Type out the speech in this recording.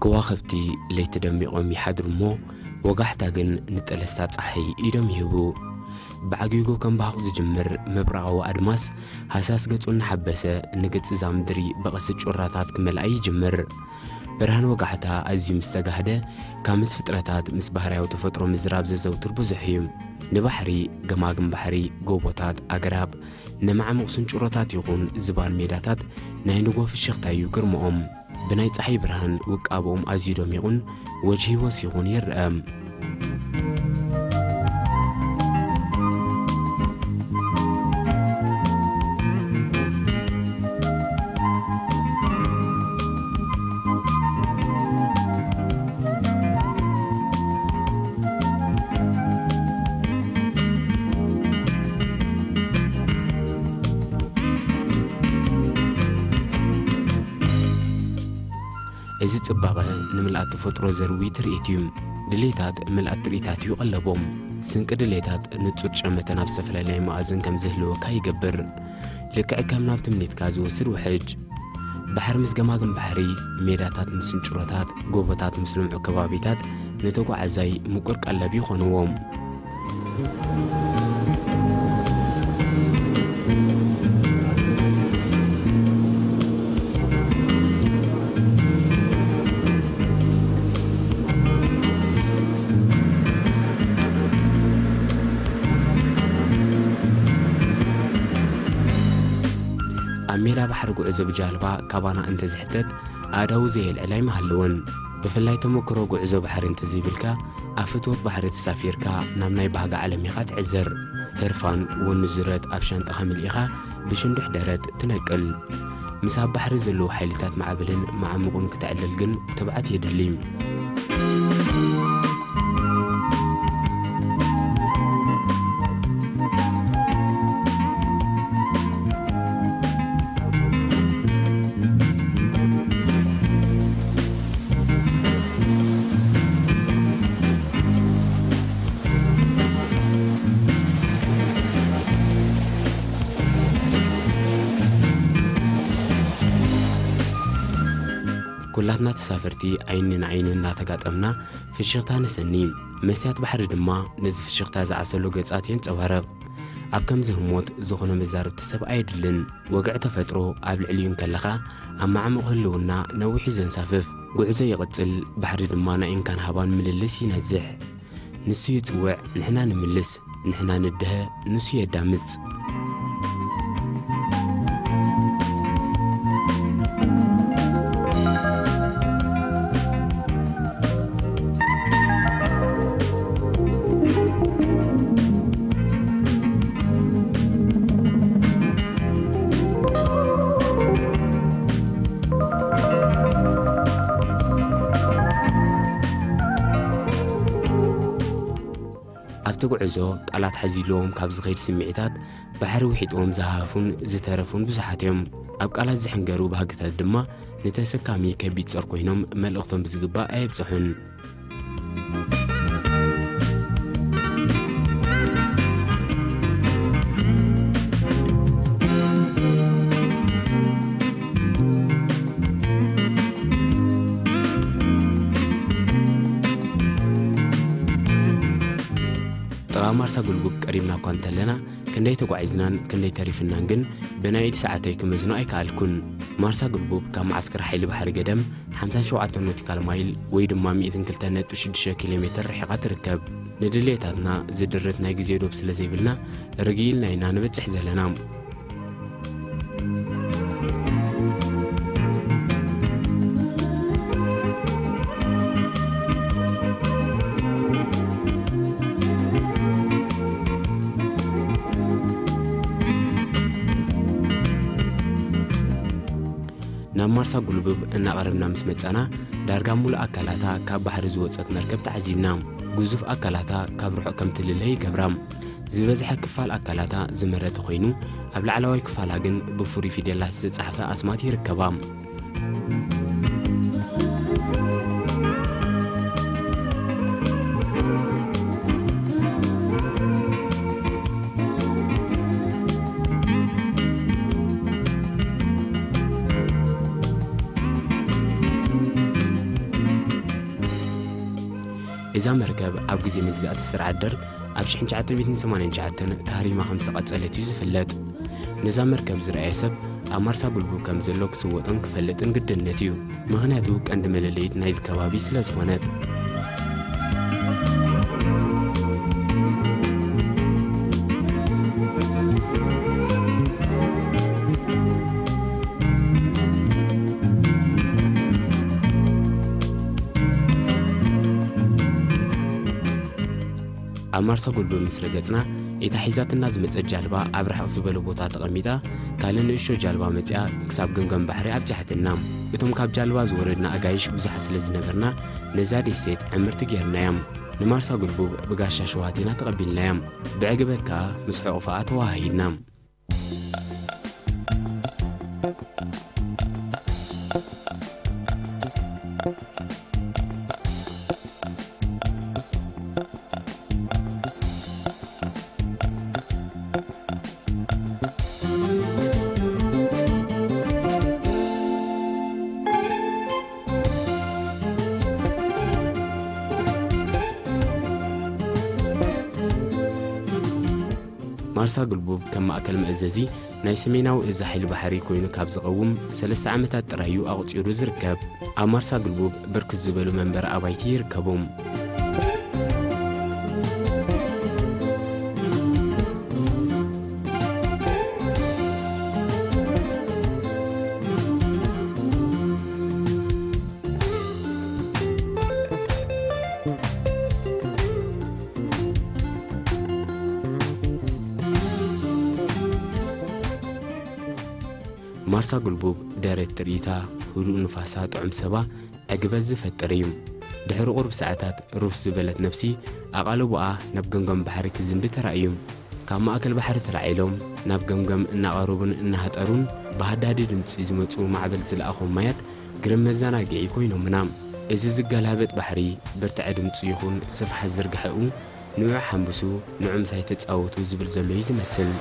ከዋኽብቲ ለይቲ ደሚቖም ይሓድሩ እሞ፣ ወጋሕታ ግን ንጠለስታ ጸሓይ ኢዶም ይህቡ። ብዓጊጉ ከም ብሃቕ ዝጅምር መብረቓዊ ኣድማስ፣ ሃሳስ ገጹ እናሓበሰ፣ ንገጽ እዛ ምድሪ ብቐስት ጩራታት ክመልኣ ይጅምር። ብርሃን ወጋሕታ ኣዝዩ ምስ ተጋህደ፣ ካብ ምስ ፍጥረታት ምስ ባህርያዊ ተፈጥሮ ምዝራብ ዘዘውትር ብዙሕ እዩ። ንባሕሪ፣ ገማግም ባሕሪ፣ ጎቦታት፣ ኣግራብ፣ ንማዕሙቕ ስንጭሮታት ይኹን ዝባን ሜዳታት ናይ ንግሆ ፍሽኽታ እዩ ግርምኦም። ብናይ ጸሓይ ብርሃን ውቃብኦም ኣዝዩ ደሚቑን ወጅሂ ወሲኹን ይርአ። እዚ ጽባቐ ንምልኣት ተፈጥሮ ዘርዊ ትርኢት እዩ። ድሌታት ምልኣት ትርኢታት እዩ ቀለቦም። ስንቂ ድሌታት ንጹር ጨመተ ናብ ዝተፈላለየ መኣዝን ከም ዝህልወካ ይገብር። ልክዕ ከም ናብ ትምኒትካ ዝወስድ ውሕጅ። ባሕሪ ምስ ገማግም ባሕሪ፣ ሜዳታት ምስ ስንጭሮታት፣ ጎቦታት ምስ ልምዑ ከባቢታት ንተጓዓዛይ ምቁር ቀለብ ይኾንዎም። ኣብ ሜዳ ባሕሪ ጉዕዞ ብጃልባ ካባና እንተዝሕተት፣ ኣእዳዉ ዘየልዕል ኣይምሃለወን። ብፍላይ ተመክሮ ጉዕዞ ባሕሪ እንተዘይብልካ፣ ኣብ ፍትወት ባሕሪ ተሳፊርካ ናብ ናይ ባህጊ ዓለም ኢኻ ትዕዘር። ህርፋን፣ ወኒ ዙረት ኣብ ሻንጣኻ ምልኢኻ ብሽንዱሕ ደረት ትነቅል። ምስ ኣብ ባሕሪ ዘለዉ ሓይልታት ማዕበልን መዓሙቕን ክትዕልል ግን ትብዓት የድሊ። ኩላትና ተሳፈርቲ ዓይኒ ንዓይኒ እናተጋጠምና ፍሽኽታ ነሰኒ። መስትያት ባሕሪ ድማ ነዚ ፍሽኽታ ዝዓሰሎ ገጻት የንጸባርቕ። ኣብ ከምዚ ህሞት ዝኾነ መዛረብቲ ሰብ ኣየድልን። ወግዒ ተፈጥሮ ኣብ ልዕሊኡ እንከለኻ፣ ኣብ ማዕሙቕ ህልውና ነዊሕ እዩ ዘንሳፍፍ። ጉዕዞ ይቕጽል፣ ባሕሪ ድማ ናይ እንካን ሃባን ምልልስ ይነዝሕ። ንሱ ይጽውዕ፣ ንሕና ንምልስ፣ ንሕና ንድሀ፣ ንሱ የዳምጽ። ኣብቲ ጉዕዞ ቃላት ሓዚለዎም ካብ ዝኸይድ ስምዒታት፣ ባሕሪ ውሒጥዎም ዝሃህፉን ዝተረፉን ብዙሓት እዮም። ኣብ ቃላት ዝሕንገሩ ባህግታት ድማ ንተሰካሚ ከቢድ ጾር ኮይኖም መልእኽቶም ብዝግባእ ኣየብጽሑን። ጥቓ ማርሳ ጉልቡብ ቀሪብና እኳ እንተለና፣ ክንደይ ተጓዒዝናን ክንደይ ተሪፍናን ግን ብናይ ኢድ ሰዓተይ ክመዝኖ ኣይከኣልኩን። ማርሳ ጉልቡብ ካብ መዓስከር ሓይሊ ባሕሪ ገደም ሓምሳን ሸውዓተን ኖቲካል ማይል ወይ ድማ ሚእትን ክልተን ነጥቢ ሽዱሽተ ኪሎ ሜተር ርሒቓ ትርከብ። ንድሌታትና ዝድርት ናይ ግዜ ዶብ ስለ ዘይብልና፣ ርግእ ኢልና ኢና ንበጽሕ ዘለና። ናብ ማርሳ ጉልብብ እናቐረብና ምስ መጻና፣ ዳርጋ ሙሉእ ኣካላታ ካብ ባሕሪ ዝወጸት መርከብ ተዓዚብና። ግዙፍ ኣካላታ ካብ ርሑቕ ከም ትልለ ይገብራ። ዝበዝሐ ክፋል ኣካላታ ዝመረተ ኮይኑ፣ ኣብ ላዕለዋይ ክፋላ ግን ብፍሩይ ፊደላት ዝተጻሕፈ ኣስማት ይርከባ። እዛ መርከብ ኣብ ግዜ መግዛእቲ ስርዓት ደርግ ኣብ ሽሕን ትሽዓተ ሚእትን ሰማንያን ትሽዓተን ተሃሪማ ከም ዝተቐጸለት እዩ ዝፍለጥ። ነዛ መርከብ ዝረኣየ ሰብ ኣብ ማርሳ ጉልቡብ ከም ዘሎ ክስወጦን ክፈልጥን ግድነት እዩ። ምኽንያቱ ቀንዲ መለለዪት ናይዚ ከባቢ ስለ ዝኾነት። ኣብ ማርሳ ጉልቡብ ምስ ረገጽና፣ እታ ሒዛትና ዝመጸት ጃልባ ኣብ ርሕቕ ዝበለ ቦታ ተቐሚጣ፣ ካልእ ንእሽቶ ጃልባ መጺኣ ክሳብ ገምገም ባሕሪ ኣብጺሓትና። እቶም ካብ ጃልባ ዝወረድና ኣጋይሽ ብዙሓት ስለ ዝነበርና፣ ነዛ ደሴት ዕምርቲ ጌርናያ። ንማርሳ ጉልቡብ ብጋሻ ሸውሃት ኢና ተቐቢልናያ። ብዕግበት ከኣ ምስ ሕቑፋኣ ተወሃሂድና። ማርሳ ግልቡብ ከም ማእከል መእዘዚ ናይ ሰሜናዊ እዝ ሓይሊ ባሕሪ ኮይኑ ካብ ዝቐውም ሰለስተ ዓመታት ጥራይ እዩ ኣቑጺሩ ዝርከብ። ኣብ ማርሳ ግልቡብ ብርክት ዝበሉ መንበሪ ኣባይቲ ይርከቡ። ማርሳ ግልቡብ ደረት ትርኢታ፣ ህዱእ ንፋሳ፣ ጥዑም ሰባ፣ ዕግበት ዝፈጥር እዩ። ድሕሪ ቁሩብ ሰዓታት ሩፍ ዝበለት ነፍሲ ኣቓልቦኣ ናብ ገምገም ባሕሪ ክዝንቢ ተራእዩ። ካብ ማእከል ባሕሪ ተላዒሎም ናብ ገምገም እናቐረቡን እናሃጠሩን ብሃዳዲ ድምጺ ዝመጹ ማዕበል ዝለኣኾም ማያት ግርም መዘናግዒ ኮይኖምና። እዚ ዝገላበጥ ባሕሪ ብርትዐ ድምጹ ይኹን ስፍሓት ዝርግሐኡ ንዑ ሓምብሱ፣ ንዑ ምሳይ ተጻወቱ ዝብል ዘሎ እዩ ዝመስል።